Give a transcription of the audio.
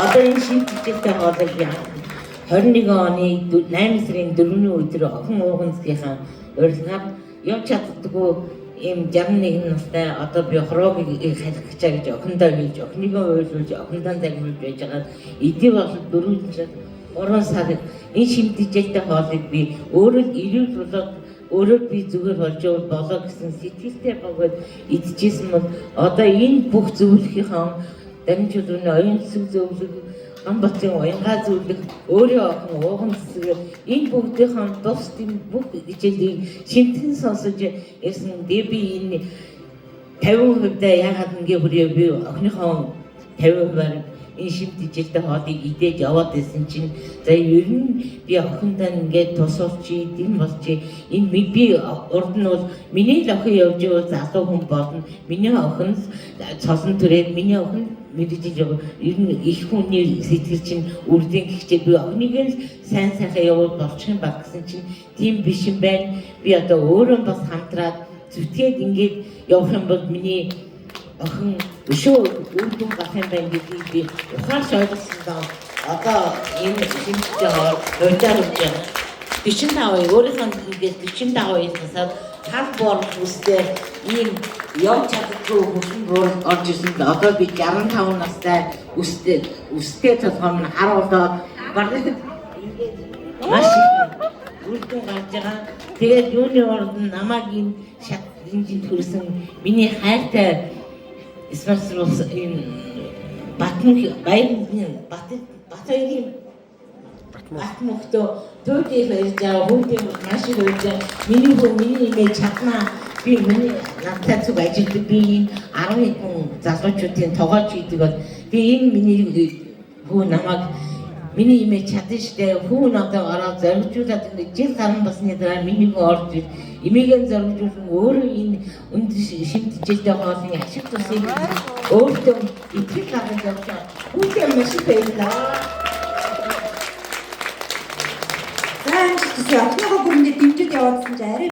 Одоо энэ шинэ жижигтэй хоолыг 21 оны 8 сарын 4-ний өдөр охин уугансгийнхаа урилгаар явж чаддаггүй ийм 61 настай одоо би хороог халихчаа гэж охиндоо хэлж, охиныгоо уйлуулж, охиндоо загнуулж байж байгаа. Эдийн бол 4 жил 3 сар энэ шинэ жижигтэй хоолыг би өөрөө л эрүүл болоод өөрөө би зүгээр болж болоо гэсэн сэтгэлтэй бөгөөд идчихсэн бол одоо энэ бүх зөвлөхийнхөө дамжуулгын оюун зүг зөвлөх, Ганбатын уянгаа зөвлөх, өөрийн охин ууган цэцгээр энэ бүгдийнхээ тус энэ бүх хичээлийг шимтэн сонсож ирсэн. Тэгээ би энэ 50% даа яагаад ингэ хүрээ, би охиныхоо 50%-аар энэ шимт хичээлтэй хоолыг идэж яваад байсан чинь за ер нь би охиндоо ингээд тусуулчих, дэм болчих, энэ би урд нь бол миний л охин явж байвал залуу хүн болно, миний охин цосон түрээд, миний охин мэдээж яг ер нь их хүний сэтгэл чинь үрдэн гихчээ би охиныг л сайн сайхан явуул болчих юм баг гэсэн чинь тийм биш юм байна. Би одоо өөрөө бас хамтраад зүтгээд ингээд явах юм бол миний охин өшөө үр дүн гарах юм байна гэдгийг би ухаарч ойлгосон доо одоо энэ шинжтэй хувьдаа хурж байгаа. 45 өөрийнхөө ингээд 45 насаар хар бор хүстэй ийм явж чаддаггүй хөрсөн буур орж ирсэн. Одоо би 65 настай үстэй үстэй толгой минь хар болоод баг ингээд маш их үр дүн гарч байгаа. Тэгээд юуны урд нь намайг энэ шат дэмжинд хүрсэн миний хайртай спонсор болсон энэ Батмөх баяр Бат Бат хоёрын Батмөхтөө төвдөө ярьж байгаа хүүхдийн маш их ярьж байгаа. Миний хүү, миний имээ чаднаа, би миний надтай зүг ажилладаг, би энэ 10 хэдэн залуучуудын тогооч хийдэг бол би энэ миний хүү намайг миний имээ чадна штэ, хүү надад ороод зоригжуулаад ингэ жил гарan басны дараа миний хүү орж ир эмээгээ зоригжуулан өөрөө энэ өндөр шимтжилтэй хоолны ашиг тусыг өөртөө итгэл гаргаж явж байгаа. Хүүхдээ маш их баярлалаа. За, амжилт хүсье. Охиныхоо бүр ингэ дэмжиж яваадсан чи арай